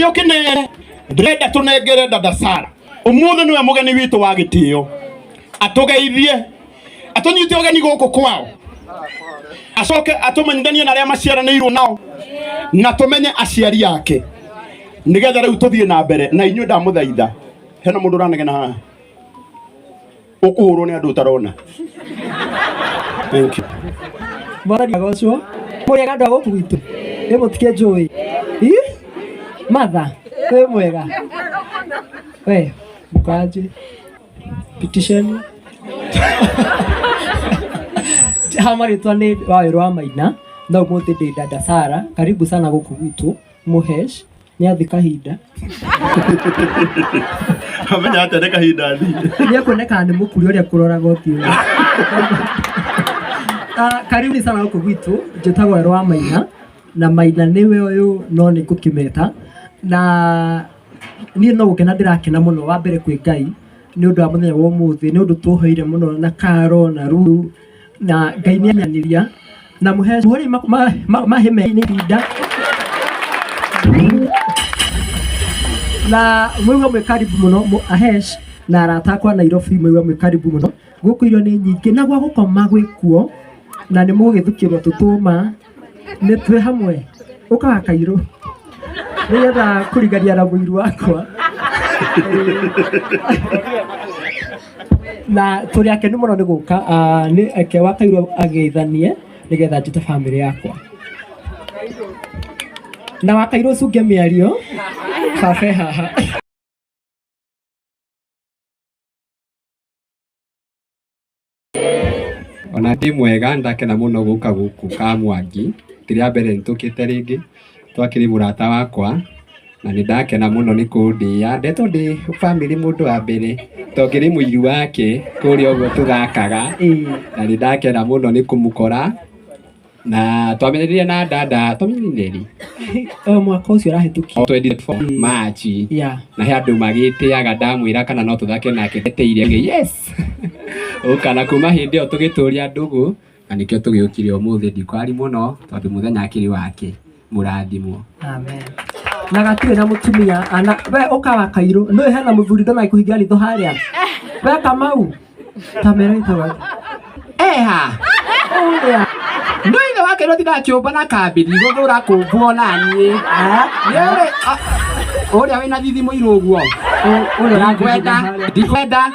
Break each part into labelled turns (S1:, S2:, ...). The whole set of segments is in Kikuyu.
S1: Gĩtĩo kĩnene ndĩrenda tũnengere dada Sara. Ũmũthĩ nĩwe mũgeni witũ wa gĩtĩo, atũgeithie, atũnyite ũgeni gũkũ kwao, acoke atũmenyithanie na arĩa maciaranĩirwo nao, na tũmenye aciari ake, nĩgetha rĩu tũthiĩ na mbere na inyuĩ. Ndamũthaitha, hena mũndũ ũranegena haha ũkũhũrwo nĩ andũ ũtarona. Thank you.
S2: Mwathani agocwo. Mũrĩega andũ a gũkũ gwitũ? Ĩ mũtikĩnjũĩ? Ĩ Martha, wĩ mwega? We mũkanjĩ pitisheni ha marĩtwa nĩ Wawĩrũ wa Maina, no ũmũthĩ ndĩ dada Sara. Karibu sana gũkũ gwitũ. Mũhesh nĩ athi kahinda.
S1: Amenya atĩa nĩ kahinda thiĩ?
S2: Nĩ ekuonekana nĩ mũkuri ũrĩa kũroraga ũthiũ. Ah, karibuni sana gũkũ gwitũ. Njĩtagwo Werũ wa Maina, na Maina nĩwe ũyũ, no nĩ ngũkĩmeta. Na niĩ no gũkena ndĩrakena mũno, wa mbere kwĩ Ngai nĩ ũndũ wa mũthenya wa ũmũthĩ, nĩ ũndũ tũhoire mũno na Karo na Ruru, na Ngai nĩ anyanĩria na mũhe mũhũri mahĩ me nĩ ihinda na mwĩgua mwĩ karibu mũno. Ahesh na arata akwa Nairobi, mwĩgua mwĩ karibu mũno gũkũ. Irio nĩ nyingĩ na gwa gũkoma gwĩ kuo, na nĩ mũgũgĩthukĩrwo tũtũma nĩ twĩ hamwe. Ũkaga kairũ nĩgetha kũrigania na mũiru wakwa, na tũrĩ akenu mũno nĩ gũka. Ah, nĩ eke wa kairũ ageithanie nĩgetha njĩte bamĩrĩ yakwa, na wa kairũ ũcunge mĩario babe haha.
S3: Ona ndĩ mwega, ndakena mũno gũka gũkũ Kamwangi. Ti rĩa mbere, nĩtũkĩte rĩngĩ, twakĩrĩ mũrata wakwa, na nĩ ndakena mũno nĩ kũndĩa ndetwo ndĩ bamĩrĩ mũndũ wa mbere, tondũ ngĩrĩ mũiru wake kũrĩa ũguo tũthakaga, na nĩ ndakena mũno nĩ kũmũkora, na twamenyanire na dada, twamenyanire rĩ?
S2: O mwaka ũcio ũrahĩtũkire.
S3: 24 March. Na he andũ magĩtĩaga ndamwĩra kana no tũthake nake eteire yes ũka, na kuma hĩndĩ ĩyo tũgĩtũria ndũgũ, na nĩkĩo tũgĩũkire ũmũthĩ. Ndikwari mũno tondũ mũthenya akĩrĩ wake mũrathimwo.
S2: Amen. Na gatirĩ na mũtumia ana we ũkawa kairũ nĩ hena mũthuri ndona kũhingia ritho harĩa. We Kamau, kamera ĩtagwo
S3: Eha
S2: ũrĩa.
S3: No ithe wake no tinda akĩũmba na kambĩ ndigũthũra kũmbwo naniĩ nĩũrĩ ũrĩa wĩna thithi mũirũ ũguo.
S2: Ũrĩa.
S3: Ndikwenda, ndikwenda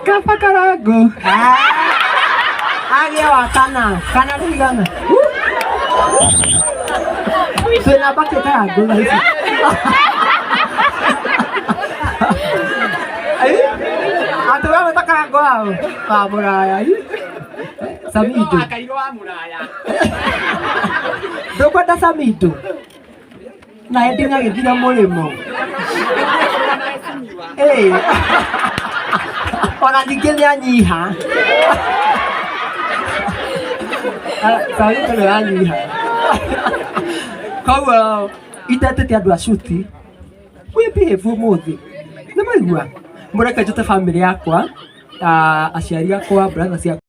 S3: kaba karango.
S2: Agĩa wa kana kana nĩ igana twĩna mbakĩ karango thaa ici. Atĩ we wĩta karango wa mũraya. Ih. Samido.
S3: Kairũ wa mũraya.
S2: Ndũkwenda Samido na ending agĩthira mũrĩmo. Ĩĩ. Ona ningĩ nĩ anyiha. Ah, Samido nĩ anyiha, koguo itetĩte andũ a cuti wĩ behave ũmũthĩ nĩ maigua. Mũreke njĩte bamĩrĩ yakwa, ah, aciari akwa, brother ciakwa.